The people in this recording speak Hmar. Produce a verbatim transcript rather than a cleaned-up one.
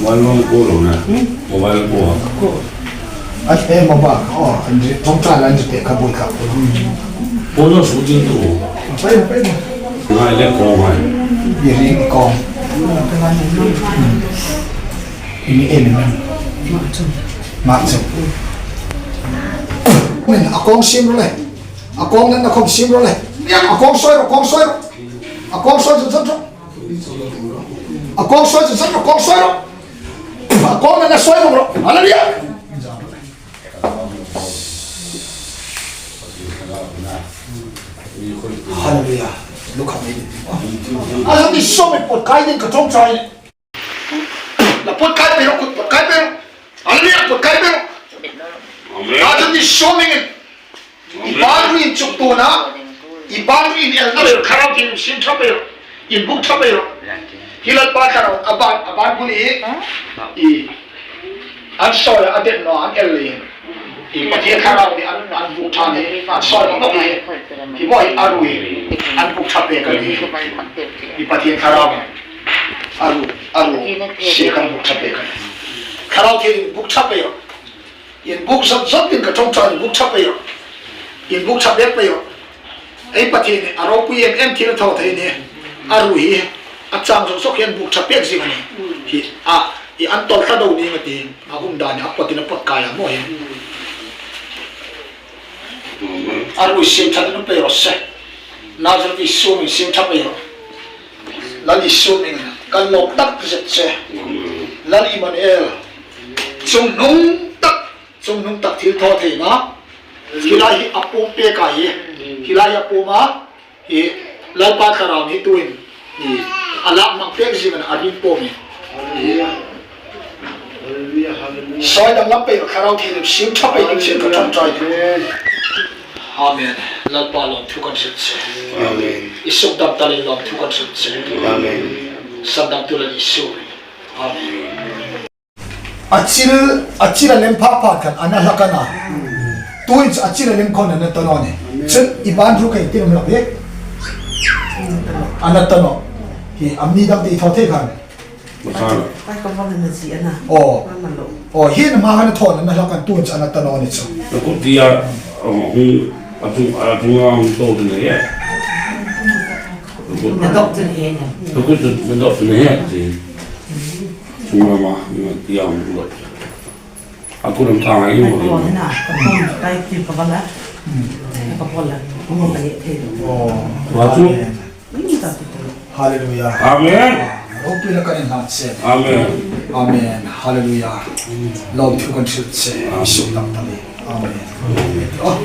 Mobile hmang ko lo na. Hmm? Mobile ko. Ko. A te mobile. Oh, an ri, thong tra lan ri te ka bul ka. Ko lo su jing tu. Pai, pai. Ngai le ko ngai. Ye ri ko. Ini ini. Ma chu. Min, a kawng sim ro le. A kawng nan na khawm sim ro le. A kawng soi ro, kawng soi ro. A kawng soi chu chu chu. A kawng soi chu chu, a kawng soi ro. A kawng nan na soi ro. Hallelujah. Hallelujah. Look at me. A zawn ni sawm ei pawt kai ding ka ṭawngṭai. La pawt kai pei ro, kut pawt kai pei ro. Hallelujah, pawt kai pei ro. Amen. A zawn ni sawm ei ngei. I ban ruin chuk tuna, i ban ruin el na ber, Thlarau Thienghlim siem ṭha pei ro, inbuk ṭha pei ro. Hi Lalpa Thlarau, a ban, a ban bul hi, i, an soi a, a det naw, an el le. I Pathien Thlarau ni an, an buk ṭha ni, an soi naw ni. Hi maw hi a ru hi, an buk ṭha pei ka ni. I Pathien Thlarau ni, a ru, a ru, sie kan buk ṭha pei ka ni. Thlarau Thienghlim buk ṭha pei ro. Inbuk zot zot ding ka ṭawngṭai, inbuk ṭha pei ro. Inbuk ṭha pek pei ro. Ei Pathien hi a ropui em em thil thaw thei ni. A ru hi a chang zok zok hi an buk ṭha pek zing a nih. Hi a, i an tawl tla do ni nga ti. A um dan ni a pawt in a pawt kai a maw hi. A ru siem ṭha ding pei ro se. Nazareth Isu hming siem ṭha pei ro. Lal Isu hming kan lawm tak zet che. Lal Immanuel. Chungnung tak, chungnung tak thil thaw theina. Hi lai hi a pawm pek a hi. Hi lai hi a pawm a. Hi Lalpa Thlarau ni tuin. Hi a lak mang pek zing a, a ring pawm hi. Soi dang lam pei Thlarau Thienghlim siem ṭha pei ding sien ka ṭawngṭai. Amen. Lalpa lawmthu kan hril che. Amen. I suk dam talin lawmthu kan hril che. Amen. Sandamtu Lal Isu. Amen. A chil, a chil a lem pha pha khan a na hlak a na. Tuin chu a chil a lem khawm a na ta naw ni. Chun i ban ru kai ti lam hlak e. A na ta naw. Hi a mi dang ti thaw thei khan. Masala. Pai ka vang na ji ana. Oh. Mama lo. Oh, hi na ma han thaw na hlak kan tuin chu a na ta naw ni chu. Na kut dia, oh, hung, a tung, a tung a hung to din ya. Na dok din he na. Na kut na dok din he. Tung ma ma, ni ma dia hung to. A kut am ta ngai mo. Pai ko na, ka pon, pai ti ka vang la. Ka pon la. Ko mo ka ye te. Oh. Wa chu. Hallelujah. Amen. Ropui la kan inhlan che. Amen. Amen. Hallelujah. Lawmthu kan hril che. Amen. Suk dam talin. Amen. Oh.